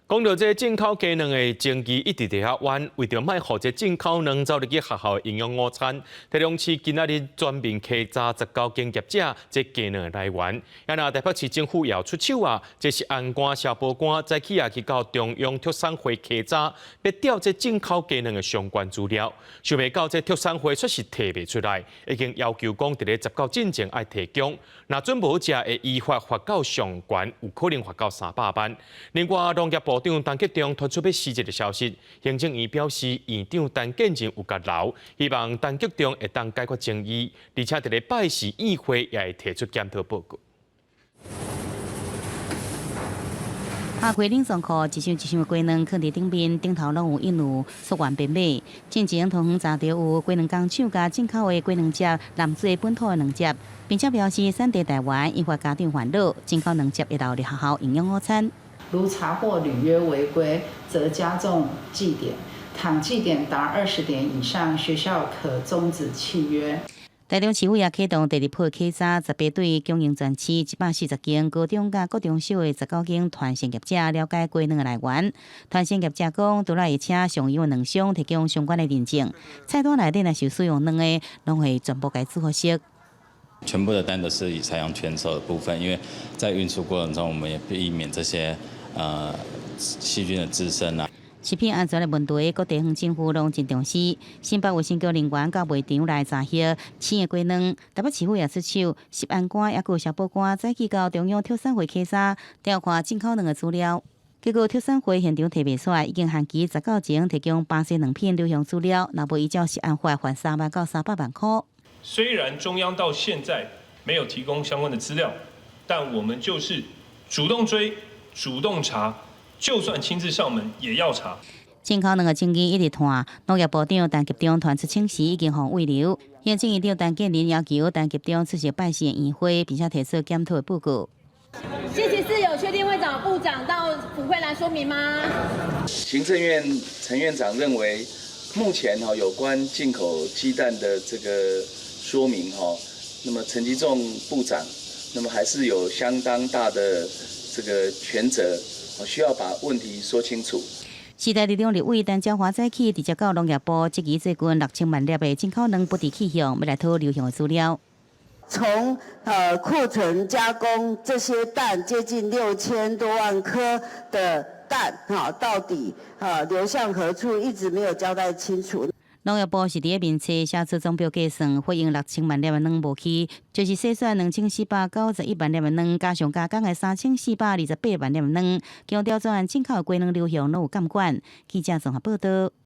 講到這進口雞卵的爭議一直佇遐冤，為著莫予這進口卵走入去學校營養午餐，台中市今仔日全面稽查19間業者這雞卵的來源。啊，若台北市政府也有出手啊，這食安官、消保官早起也去到中央畜產會稽查，欲調這進口雞卵的相關資料。想袂到這畜產會卻是提袂出來，已經要求講佇咧19進前愛提供，若準無者會依法罰到上懸，有可能罰到300萬。另外，農業部長陳吉仲傳出欲辭職的消息，行政院表示，院長陳建仁有共留，希望陳吉仲會當解決爭議，而且佇咧拜四院會也會提出檢討報告。下開冷藏庫，一箱一箱的雞卵囥佇頂面，頂頭攏有印有溯源編碼。進前桃園查著有雞卵工廠共進口的雞卵汁濫做本土的卵汁，並且表示產地台灣引發家長煩惱，進口卵汁會流入學校營養午餐。如查獲履約違規，則加重記點；倘記點達20點以上，學校可終止契約。台中市府也啟動第二波稽查，18對供應全市140間高中佮國中小的19間團膳業者了解雞卵的來源。團膳業者講，除了會請上游的卵商提供相關的認證，菜單內底若是使用卵的，攏會全部共煮予熟。全部的單都是以採用全熟的部分，因為在運輸過程中，我們也避免這些細菌的滋生啊。食品安全的問題，各地方政府攏真重視。新北衛生局人員到賣場來查核生的雞卵，台北市府也出手，食安官抑閣消保官早起到中央畜產會稽查，調看進口卵的資料。結果畜產會現場提袂出來，已經限期19前提供巴西卵品流向資料，若無依照食安法罰3萬到300萬塊。雖然中央到現在沒有提供相關的資料，但我們就是主動追、主動查。就算親自上門也要查。進口卵的爭議一直拖，農業部長陳吉仲傳出請辭已經予慰留。行政院長陳建仁要求陳吉仲出席拜四的院會，並且提出檢討的報告。星期四有確定會找部長到府會來說明嗎？行政院陳院長認為，目前哈有關進口雞蛋的這個說明哈，那麼陳吉仲部長，那麼還是有相當大的這個權責。需要把問題說清楚。時代力量立委陳椒華早起直接到農業部質疑最近6000萬粒的進口卵不知去向，欲來討流向的資料。從庫存加工這些蛋接近6000多萬顆的蛋，哈，到底流向何處，一直沒有交代清楚。農業部是佇咧面冊寫出總表計算，反映6000萬粒的卵無去，就是細算2491萬粒的卵，加上加工的3428萬粒的卵，強調全案進口雞卵流向攏有監管。記者綜合報道。